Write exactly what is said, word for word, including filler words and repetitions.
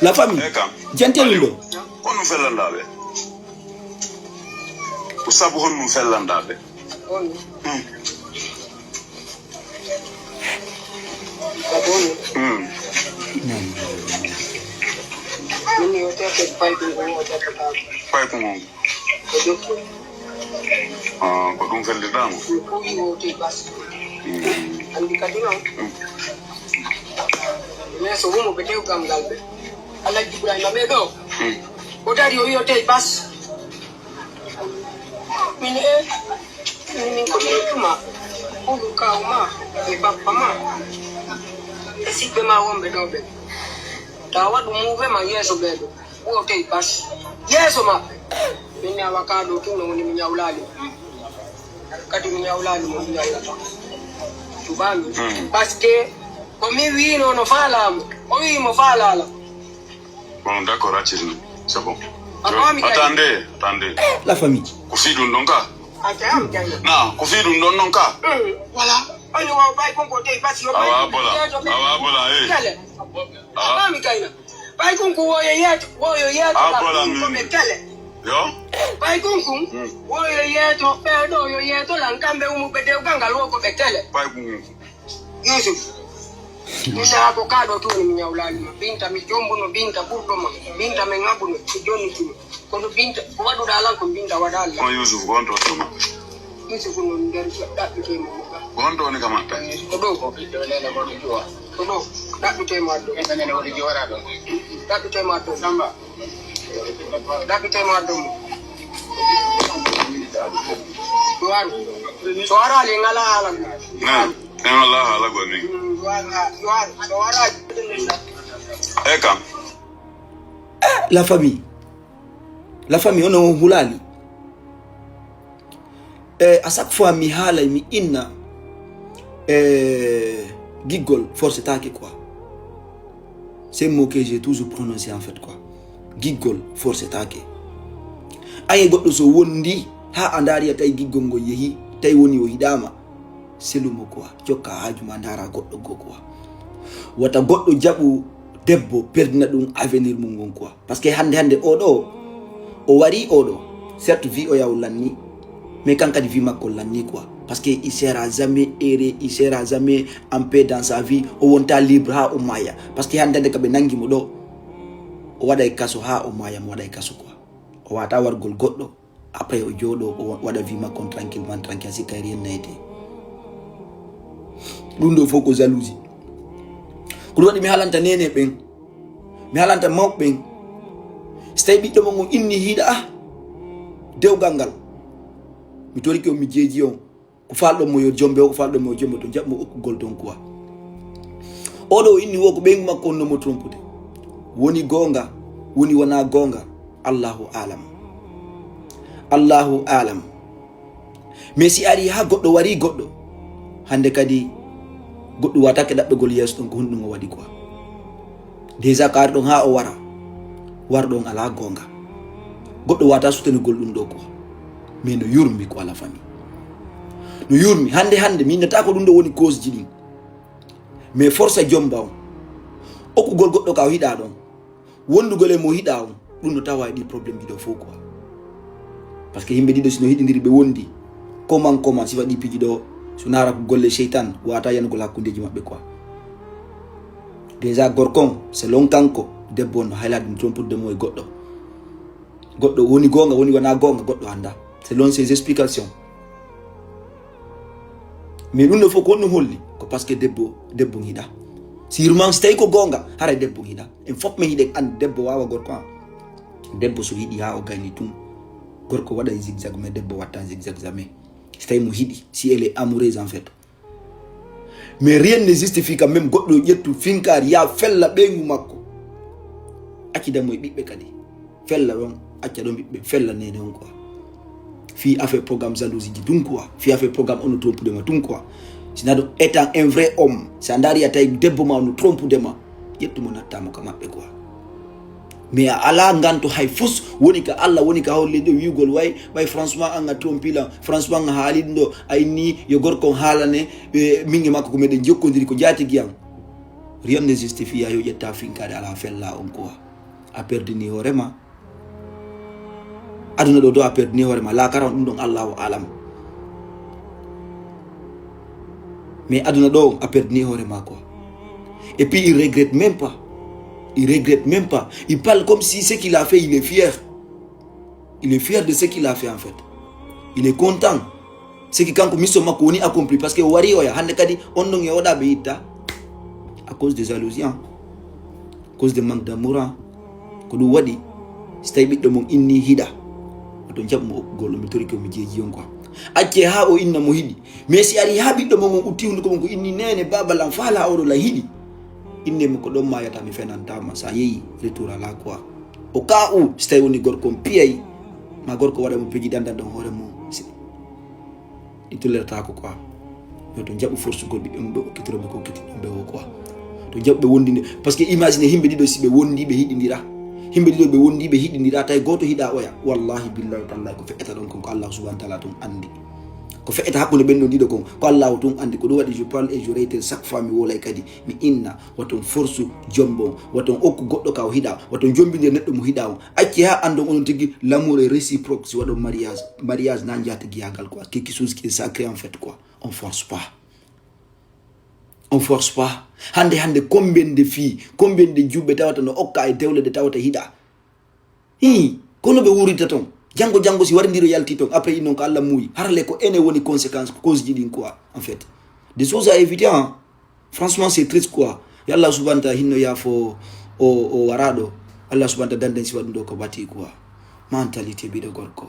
La famille, jantelu ɗo. Honɗum fellanɗaa ɓe? Ko sabu honɗum fellanɗaa ɓe? Paykun on. Ah, ko ɗum fellitaama. Andi kadi noon. Yeeso wumo ɓe dewgal ngal ɓe. Alhaji Ibrahima ɓe ɗo. O dari o wiyo tey bas. Min e min ko min tuma. Kuɗu kaw ma e bappa ma. E siɓɓe ma wonɓe ɗo ɓe. Ta waɗu muve ma yeeso ɓe ɗo. Wotey bas yeeso maɓɓe. Min mi awa kaa ɗo tun no woni mi ñawlaali. Kadi mi ñawlaali mo mi ñawlata. Tubami. Parce que ko mi wiino no faalaa mo. O wii mo faalaala. Bon, d'accord, accir ni. C'est bon. Attendez, attendez. La famille. Ko fii ɗum ɗon ka? Na, ko fii ɗum ɗon non ka? Voilà. Oni waw bay kon ko dey bas yo. Awa bola. Awa bola, eh. Kale. Awa mi kayna. Bay kon ko woyo yeeto, woyo yeeto. Awa bola mi. Ko ɓe kale. Yo. Bay kon kon. Woyo yeeto, ɓe ɗo yo yeeto lan kamɓe umuɓe dewgal ngal wo ko ɓe kale. Bay kon. Yusuf. Mi saha ko kaa ɗo toni mi ñawlaali ma. Binta mi jombuno, Binta ɓurɗo ma. Binta mi ŋabuno, mi jonnitino. Kono Binta, ko waɗuɗaa lan ko Binta waɗaali lan. On Yusuf, ko on to tuma. Yusuf no nder ɗaɓɓitee mo mo ka. Ko on to woni ka maɓɓe. Ko ɗo. Ko ɗo. Ɗaɓɓitee mo addo. Ɗaɓɓitee mo addo. Samba. Ɗaɓɓitee mo addo mo. Duwaaru. So waraali en alaa haala. Naam. En alaa haala goni. Duwaaru. Duwaaru. So waraali. E kam. La famille. La famille, ono hulaali. Eh, à chaque fois mi haalay mi inna, eh, giggol forcetake quoi. C'est un mot que j'ai toujours prononcé en fait quoi. Giggol forcetake. Aye goɗɗo so wondi ha a ndaari a tawi giggol ngol yehi, tawi woni o yiɗaama. Selu mo quoi. Jokka haaju ma ndaara goɗɗo go quoi. Wata goɗɗo jaɓu debbo perdina ɗum avenir mum ngon quoi. Parce que hande hande oɗo o wari oɗo, certes vie o yaw lanni, mais kan kadi vie makko lanni quoi. Parce que il sera jamais heureux, il sera jamais en paix dans sa vie. O wonta libre ha o maya. Parce que hande hande kaɓe nangi mo ɗo, o waɗay kaso ha o maya, mo waɗay kaso quoi. O wata wargol goɗɗo. Après o jooɗo o waɗa vie makko on tranquillement, tranquille, a sikka rien n'a été. Ɗum ɗo fof ko jalousie. Ko ɗum waɗi mi haalanta nene ɓen, mi haalanta mawɓe ɓen. So tawi ɓiɗɗo mon on inni hiɗa ah dewgal ngal, mi toriki on, mi jeeji on. Ko falɗon mo yo jombe o, ko falɗon mo yo jombe to, jaɓ mo okkugol ton quoi. Oɗo o inni wo ko ɓeyngu makko on no mo trompude. Woni goonga, woni wona goonga. Allahu alam. Allahu alam. Mais si ari ha goɗɗo wari goɗɗo, hande kadi goɗɗo watake ɗaɓɓegol yeeso ɗon ko honɗum o waɗi quoi. Déjà ko ari ɗon ha o wara, war ɗon ala goonga. Goɗɗo wata soutenugol ɗum ɗo quoi. Mais no yurmi ko ala famille. No yurmi hande hande mi innata ko ɗum ɗo woni cause ji ɗin. Mais force jomba on. Okkugol goɗɗo ka o hiɗa ɗon. Wondugol e mo hiɗa on. Ɗum no tawa e ɗi problème ɗiɗo fof quoi. Parce que yimɓe ɗiɗo sino hiɗidiri ɓe wondi. Comment comment sifa ɗi piji ɗo so nara ko golle seytan wata yanugol hakkundeji maɓɓe quoi. Déjà gorko on selon kanko debbo on no haylade no trompude mo e goɗɗo. Goɗɗo woni goonga woni wona goonga goɗɗo anda selon ses explications. Mais ɗum ɗo fof ko honɗum holli? Ko parce que debbo debbo hiɗa. Sûrement so tawi ko goonga haray debbo hiɗa. En fof men hiɗen andi debbo wawa gorko an. Debbo so yiɗi ha o gayni tun gorko waɗay zigzag mais debbo watta zigzag jamais. So tawi mo hiɗi, si elle est amoureuse en fait. Mais rien ne justifie quand même goɗɗo ƴettu finkaari ya fella ɓeyngu makko. Accida mo e ɓiɓɓe kadi. Fella ɗon, acca ɗon ɓiɓɓe fella nene on quoi. Fii affaire programme jalousie ji tun quoi. Fii affaire programme ono trompudema tun quoi. Sina ɗo étant un vrai homme, si a ndaari a tawi debbo ma ono trompudema, ƴettu mo natta mo ka maɓɓe quoi. Mais a ala nganto hay fus woni ka Allah woni ka hollide wi'ugol way ɓay franchement an a trompi lan, franchement an a haali ɗum ɗo, a inni yo gorko on haalane ɓe min e makko ko meɗen jokkodiri ko jaatigi an. Rien ne justifie yo ƴetta finkaade ala fella on quoi. A perdini hoorema. Aduna ɗo do a perdini hoorema. Laakara on ɗum ɗon Allahu alam. Mais aduna ɗo a perdini hoorema quoi. Et puis il regrette même pas. Il regrette même pas. Il parle comme si ce qu'il a fait, il est fier. Il est fier de ce qu'il a fait en fait. Il est content. C'est que kanko mission makko woni accompli parce que o wari oya hande kadi on ɗon e oɗa ɓe yitta. À cause de jalousie, hein. À cause de manque d'amour, hein. Ko ɗum waɗi, si tawi ɓiɗɗo mon inni hiɗa, oto jaɓ mo okkugol, mi torike mi jeeji on quoi. Acce ha o inna mo hiɗi. Mais si ari ha ɓiɗɗo mon on utti hunduko mon ko inni nene baba lan faala oɗo la hiɗi. Inne mo ko ɗon mayata mi fenantama sa yeyi retour ala quoi. O ka u si tawi woni gorko on piyay ma gorko waɗa mo peji dandan ɗon hoore mum. Ɗi tollertaako quoi. Yo to jaɓu force gol ɓiɓɓe mum ɓe okkitoro ɓe kokkiti ɗum ɓe o quoi. To jaɓu ɓe wondinde parce que imagine himɓe ɗiɗo si ɓe wondi ɓe hiɗindira. Himɓe ɗiɗo ɓe wondi ɓe hiɗindira tawi goto hiɗa oya. Wallahi billahi tallahi ko feƴƴata ɗon kon ko Allah subhanahu wa taala tun andi. Ko feƴƴata hakkunde ɓen ɗon ɗiɗo kon ko Allah o tun andi. Ko ɗum waɗi je parle et je réitère chaque fois mi wolay kadi mi inna waton force jombo waton okku goɗɗo ka o hiɗa waton jombindir neɗɗo mo hiɗa on. Acci ha andon onon tigi l'amour est réciproque si waɗon mariage mariage na jahata giyagal quoi quelque chose qui est sacré en fait quoi. On force pas. On force pas. Hande hande combien de filles combien de juɓɓe tawata no okka e dewle de tawata hiɗa. Hi kono ɓe wurita ton jango jango si wari ndiro yalti ton après innon ko Allah muuyi harale ko ene woni conséquence cause ji ɗin quoi en fait. Des choses à éviter hein. Franchement c'est triste quoi. Yo Allah subhanahu wa taala hinno yaafo o o waraɗo. Allah subhanahu wa taala danden si waɗum ɗo ko bati quoi. Mentalité ɓiɗo gorko.